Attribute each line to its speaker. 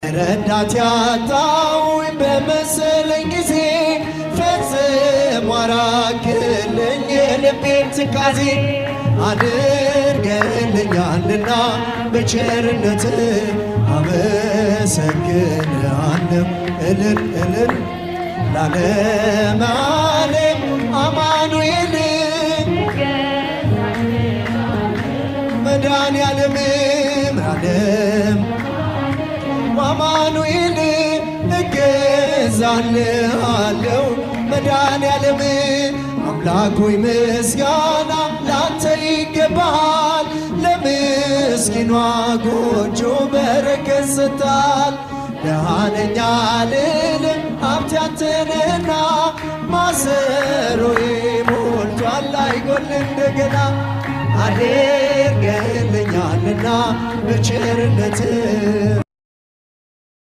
Speaker 1: ረዳት ያጣሁኝ በመሰለኝ ጊዜ ፈጽሞ አራቅልኝ የልቤን ትካዜ አድርገህልኛልና በቸርነት አመሰግንሃለሁ። እልል እልል ለዓለመ ዓለም አማኑኤል መድኃኔዓለም ዓለም አማኑኤል እገዛልሃለሁ መድኃኔዓለም አምላክ ሆይ ምስጋና ላንተ ይገባል። ለምስኪኗ ጎጆ በረከት ሰጥተሃል። ደሃ ነኝ አልልም ሀብቴ አንተ ነህና ማሰሮዬ ሞልቷል አይጎል እንደገና አድርገህልኛልና በቸርነትህ።